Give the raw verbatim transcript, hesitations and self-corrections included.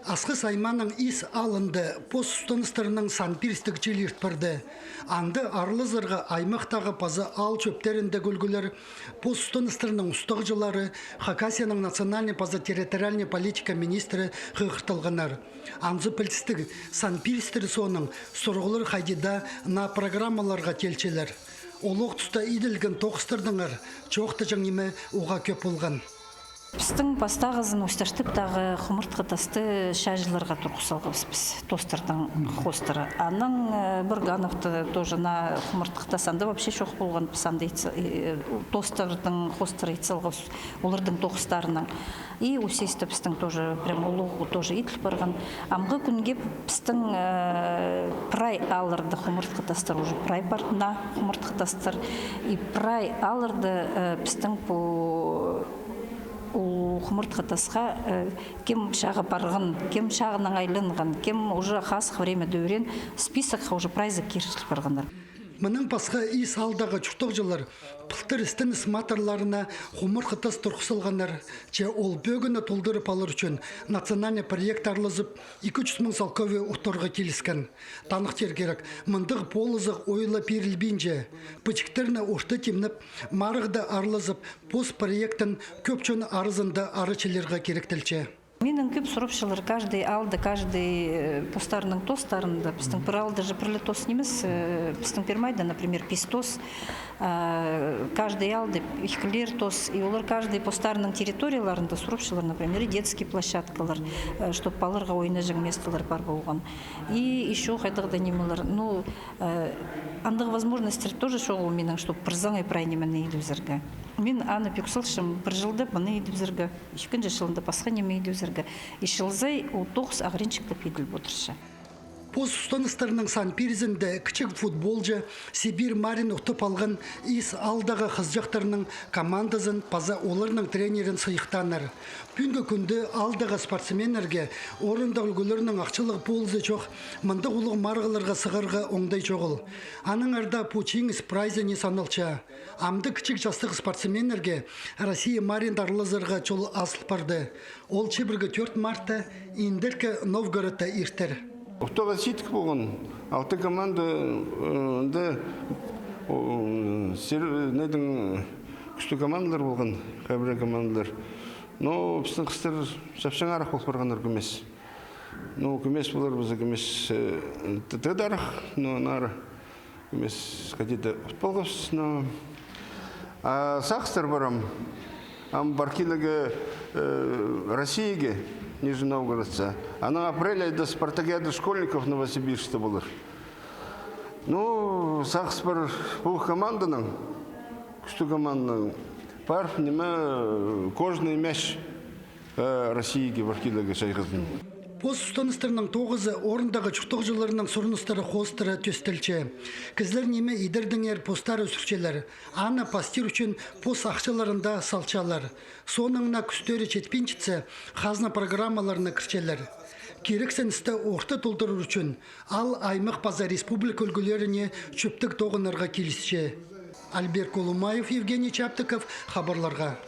Асхыс аймааның Ис аалында пос устаныстарының сан пирістіг чыл ирт парды. Анда аралазарға аймахтағы паза аал чӧптеріндегі ӱлгӱлер, пос устаныстарының устағҷылары, Хакасияның национальнай паза территориальнай политика министрі хығыртылғаннар. Анзы пілдістіг, сан пирістер соонаң сурығлар хайди даа наа программаларға теелчелер. Олох туста иділген тоғыстардаңар чоохтаҷаң ниме уғаа кӧп полған. Пістің пастағызын Усть-Аштыптағы хумартхы тасты чааҷыларға турғыс салғабыс піс, тостарның хоостыра. Анаң, э, Бургановта тоже наа хумартхы тас, анда вообще чох полған, піс анда итсе-, э, тостарның хоостыра ит салғабыс, олардың тоғыстарынаң. И Усейсте пістің тоже прям улуғ тоже иділ парған. Амғы кӱнге пістің, э, прай аалларда хумартхы тастар уже прай пар, наа хумартхы тастар. И прай аалларда, э, пістің пу ол хумартхы тасха, э, кем чааға парған, кем чаанаң айланған, кем уже хазых времяда ӱреен, списокха уже прайзы киріл парғаннар. Мынаң пасха Ис аалдағы чуртағҷылар пылтыр істеніс матырларына хумартхы тас турғыс салғаннар, че ол пӧгінні толдырып алар ӱчӱн национальнай проект аралазып, ікі чӱс муң салковай утарға киліскен. Таныхтир кирек, мындағ полызығ ойла пирілбинче. Пічіктерні орта тимнеп, марығда аралазып, пос проектін кӧп чон аразында арачылирға киректелче. Минең кӧп сурапчалар, каждый аалда, каждый, э, постарының тостарында, пістің пір аалда же пір ле тос нимес, э, пістің Первомайда, например, пис тос, а, каждый аалда ікілер тос, и олар каждый постарының территорияларында сурапчалар, например, и детский площадкалар, э, чтоб палаларға ойнаҷаң местолар пар полған. И ещё хайдағ-да нимелер. Ну, э, андағ возможностьтер тоже чоғыл минең, чтоб пір саңай прай нимені идібізерге. Мин аны пӧк салчам, пір чылда мыны идібізерге, ікінҷі чылында пасха ниме идібізерге. И чыл сай ол тоғыс ағыринҷыхтап иділіп одырча. Пос устаныстарының сан пирізінде кічіг футболҷы Сибирь марин утып алған Ис аалдағы хызыҷахтарның командазын паза оларның тренерін сыйыхтааннар. Пӱӱнгі кӱнде аалдағы спортсменнерге орындағ ӱлгӱлернің ахчалығ полызы чох, мындағ улуғ марығларға сығарға оңдай чоғыл. Аннаңар даа пу чиңіс прайзы ни саналча. Амды кічіг частығ спортсменнерге Россия маринда аралазарға чол азыл парды. Ол чибіргі тӧрт мартта Индіркі Новгородта иртер. Утуға сидік полған, алты команда, э, анда, о, сер-, недің, кӱстіг командалар полған, хабыра командалар. Но пістің хыстар чапчаңарах пол парғаннар кӧмес. Ну, кӧмес полар, паза кӧмес, э, т-, тыдарах, но нары кӧмес хайди-да ут полғабыс, но, а, сағыстар парам. Ам пар килерге, э, Россияға, Нижний Новгородса. Анаң апрель айда спартакиада школьников Новосибирскте полар. Ну, сағыс пар пу команданың, кӱстіг команданың, пар, ниме, кожаный мяч. Э, Россияға пар килерге чайғызын. Пос устаныстарның тоғызы орындағы чуртағҷыларның сурыныстары хоостыра тӧстелче. Кізілер ниме идердеңер, постары сӱрчелер. Аны пастир ӱчӱн пос ахчаларын даа салчалар. Соонаң на кӱстері читпинчетсе, хазна программаларына кірчелер. Кирексіністі орта толдырар ӱчӱн аал, аймах паза республика ӱлгӱлеріне чӧптіг тоғынарға килісче. Альберт Кулумаев, Евгений Чаптыков, хабарларға.